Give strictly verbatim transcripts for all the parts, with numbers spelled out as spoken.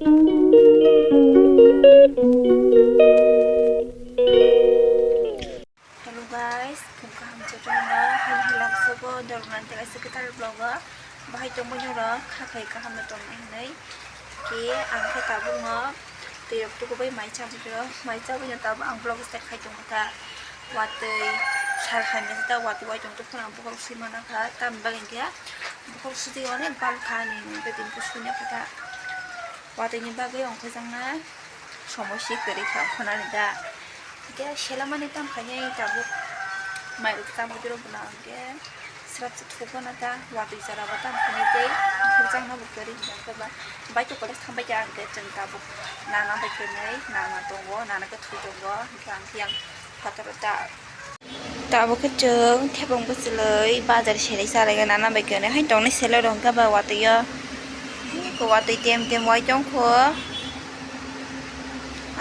Hello guys, phung kaham jotono no, hal hal sobo dorman tega se kwtal vlog o bahai tongmani rok khakhai kaham no tongna hinwi. Ke ang khe tabuk no twi rok tukubai mai chabwi rok, mai chabwi no tabuk ang vlog start khai tongkha ta. Watwi sal hai mesa ta watwi wai tong tongkha ang bukhuk swi mana kha, tamni bagwi khe bukhuk sudi onek bal kha ani bedin khe sui nokha ta. Watwi ni bagwi ongkha jang na. Somosi kwrwi kha khwnani da. Hwnkhe selamani tam khainai tabuk mairok chamwi rw bwla hwnkhe srapsa thukgana ta watwi jora bo tam khainai tei thukjakna bo kwrwi hwnkhe ba bike college thangbai kha hwnkhe chwng tabuk nana bai kwnwi nana tongo, nana khe thwi tongo hwnkhe ang thiyang phataro ta. Tabuk khe chwng thepung bwchwlwi bazar selai chalaigwi nana bai kwnwi hai tongnai selai rok hwnkhe ba watwi o. Watwi tem tem wai tongkho.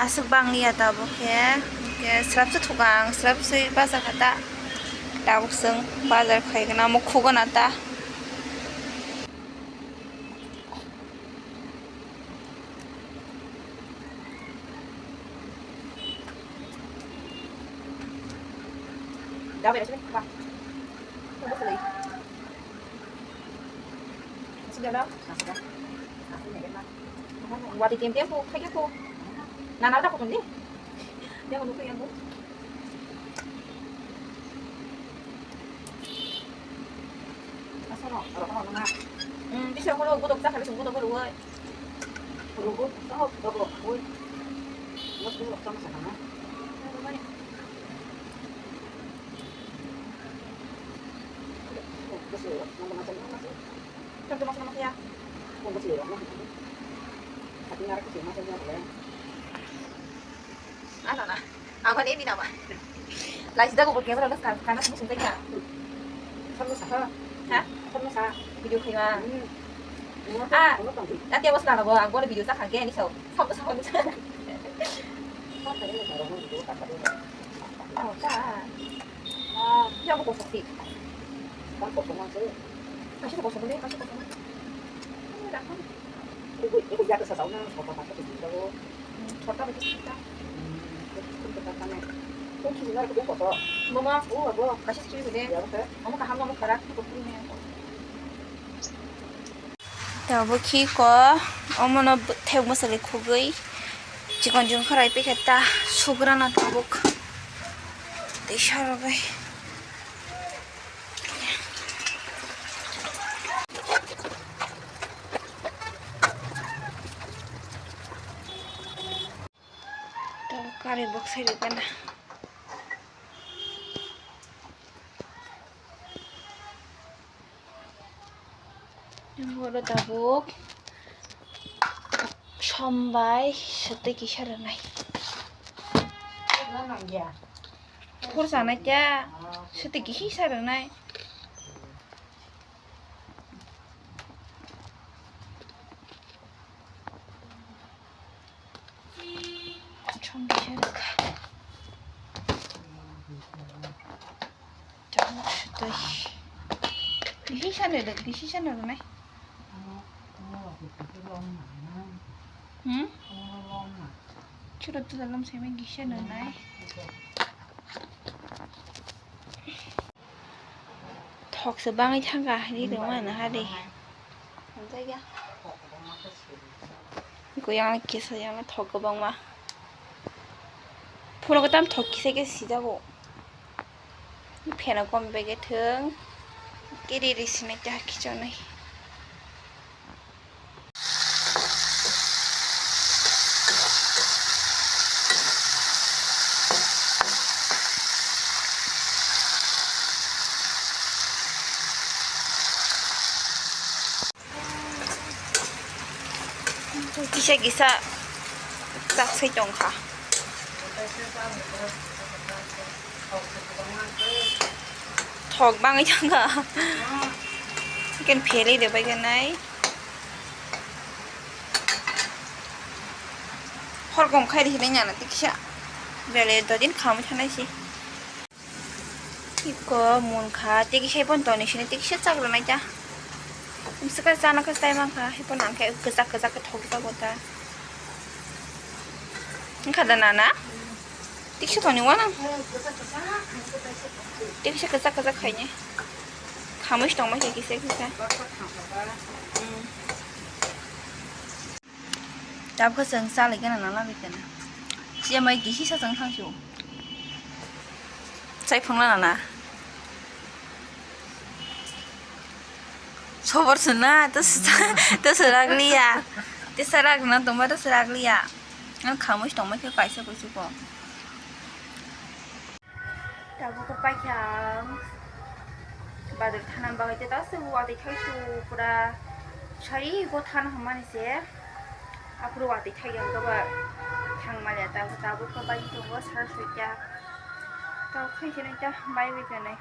Aswk banglia tabuk khe. Hwnkhe srapsa thukang srapsa bazar kha ta. Tabuk chwng bazar khaigwna omo khugwna ta. Wati tem tem po, kaya po. Nana ta ko tundi. Dia ko tuya po. Asal no, aro ko na. Hmm, bisa ko lo godok ta kali sung godok ko lo. Rugo, oh, babo, uy. Mas ko sa sa na. Tanto mas mas ya. Kung kasi ya. Ati ngara kasi mas ya. Ano na? Ako ni ini nama. Lai sida ko porque pero los kan kan sung sa ya. Solo sa. Ha? Solo sa. Video kaya. Ah, nanti aku sekarang bawa aku ada video sa kage ni so. Solo sa. Oh, sa. Ah, ya aku kosong sih. Kan kosong aja. Kasih kosong deh, kasih kosong. Ini dah. Ibu, ibu jatuh sa sa una, kosong apa sih gitu. Hmm, kota bagi kita. Hmm, itu kita kan. Kung kisi na kung koto. Mama, oh, abo, kasih kiri gede. Ya, oke. Mama kaham mama karak, itu kiri nih. Tabuk khi ko, omono thek bwsali khugwi chikon chikon kharai pikhe ta sugrana tabuk tei sarogwi. Tabuk kari boksai rwgana. Oro tabuk som bai swtwi kisa rwnai. Phur sanai kya swtwi kisa rwnai. Chong kisa rwkha. Chong sutwi. Kisa nai rwk, kisa nai rwnai. Hmm? Chwla tula lom sai mai kisa nai. Thok se bangwi thangkha, ri rwma no ha de. Hamjakya. Iko yang kisa yang thok kwbangma. Phuno kwtam thok kisa khe sijago. Pheno kom bege thung. Kiri ri sinai ta kichonai. Kisa kisa chak sai tong kha. Thok bangwi thang kha. Chicken pheli de bai ganai. Hor gom khai ri hinai nana tiksa. Bele dodin khamwi thanai si. Iko mun kha, tei kisa iphano toni sini, tei kisa chak rwnai ta. Bwswk khe chana khe chai man kha, iphano ang khe kwchak kwchak khe thok jago ta. Wngkha da nana? Tiksa tongni wana? Tiksa kwchak kwchak khaini. Khamwi tongma khe kisa kisa. Tabukhe chwng chalaikhe nana labaikhe na. Chiya mai kisi sa chwng thangsu. Chaiphang la nana. Sobar suna, to sita, to serak liya. Te serak na tongma to serak liya. Ang khamwi tongma khe kaisa kuchuko. Tabuk khe paikha ang bazar thana bagwi, te ta se watwi thaisu pura sari go thana hwnmani se. Aphuru watwi thaiya ang khe ba thang maliya, ta tabuk khe bai tongo sara soita. Ta khaisa nai ta bai bai khe nai.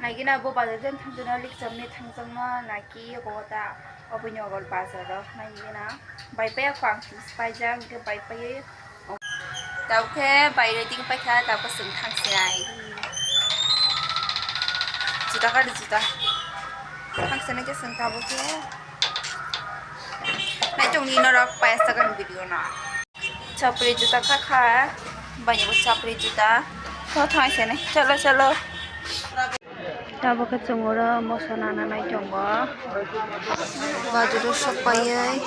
Naigina bo bazar jan thangjakno likcham ni thangjakno naki ego ta oboni ogor bazar o naigina bai paya kho ang simi paijak hwnkhe bai paiwi. Tabuk khe bai ready wng paikha, tabuk khe chwng thangsinai. Juta gari juta. Thangsinai khe chwng tabuk khe. Naitok ni norok paya sagan video no. Chapri juta kha kha. Bai bo chapri juta. Tho thangsinai. Chalo chalo. Tabuk khe chwng oro moso nana nai tongo. Bazar o sok paiwi.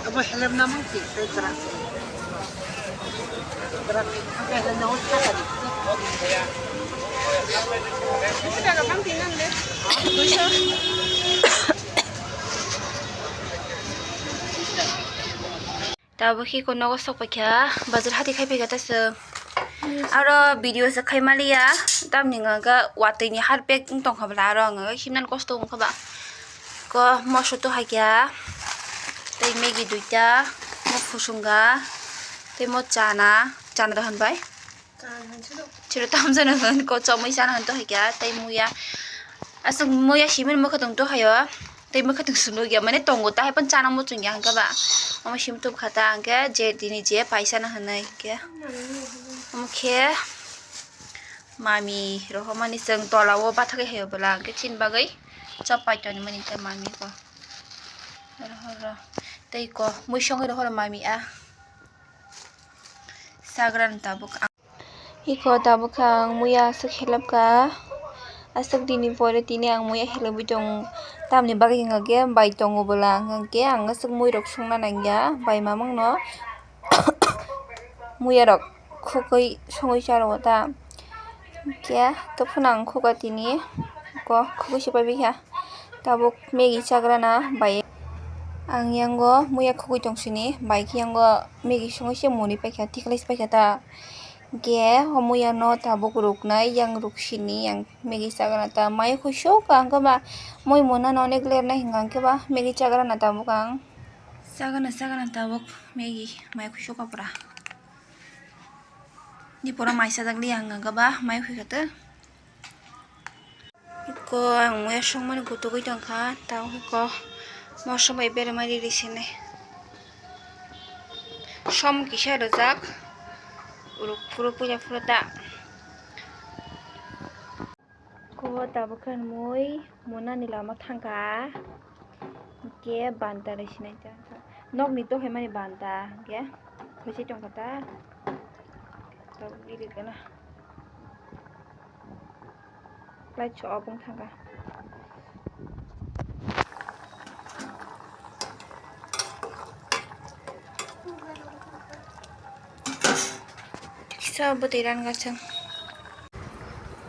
Abo helem namang si, tei kwrak. Kwrak, angke helem namang sa tadi. Tabuk khe eko nogo sok paikha, bazar hati khai paikha ta chwng. Aro video se khai maliya, tamni hwnka khe watwi ni harpek wng tongkha bwla, aro hwnka khe himnani kosto wngkha ba. Ko moso to haikha, tei Maggi duita, mo phusunga, tei mo chana, chana da hwnbai. Chwla tamjano hwn ko chomwi chana hwn to haikha tei muya. Aswk muya simi mwkhwtwng to haio. Tei mwkhwtwng swnwi ya mane tongo ta hai phano chana muchung ya hwnkhe ba. Omo simi tubkha ta hwnkhe je tini je paisano hwnwi hwnkhe. Omo khe mami rohormani chwng tola o bathagwi haio bwla hwnkhe chini bagwi chop pai tonimani hwnkhe mami ko. Rohor ro tei ko mui songwi rohor mami a. Chagrani tabuk. Iko tabuk khe ang muya aswk helapkha, aswk dini pore tini ang muya helapwi tongo. Tamni bagwi hwnkha khe bai tongo bwla, hwnkha khe ang aswk muirok songna nangya bai mamangno. Muyarok khukui songwi charwo ta, hwnkhe tophano ang khuka tini ko khukui se paibaikha. Tabuk Maggi chagrana bai ang yango muya khugui tongsini, bai khe yango Maggi songwi se muni paikha, tikhlai se paikha ta. Hwnkhe o muyano tabuk ruknai, yang ruksini, yang Maggi chagrana ta mai khuisuk ang khe ba mui munano onek lernai hwnkha hwnkhe ba Maggi chagrana tabuk ang. Chagrana, chagrana tabuk Maggi mai khuisuk apra. Ni pora mai sajak li ang hwnkha ba mai khuikha ta. Iko ang muya songmani gutugwi tongkha, tamo iko moso bai beremari risinai. Som kisa rwjak, uruk phuru puila phuru ta. Ko tabuk khe mui munani lama thangkha, hwnkhe banta risinai ta. Nokni dohai mani banta, hwnkhe khuisi tongkha ta. Tabuk gili gana. Light so off wng thangkha. Kisa bwtwi ran gachang.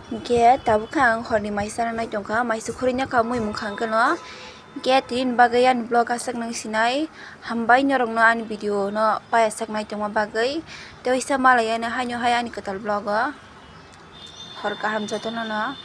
Hwnkhe tabuk khe ang horni mai chana nai tongkha, mai se khurui nokha mui mungkha hwnkhe no. Hwnkhe tini bagwi ani vlog aswk nang sinai. Hambai norokno ani video no paiyasak nai tongma bagwi. Tei waisa malai yani haino hai ani kwtal vlog o. Hor kaham jotono no.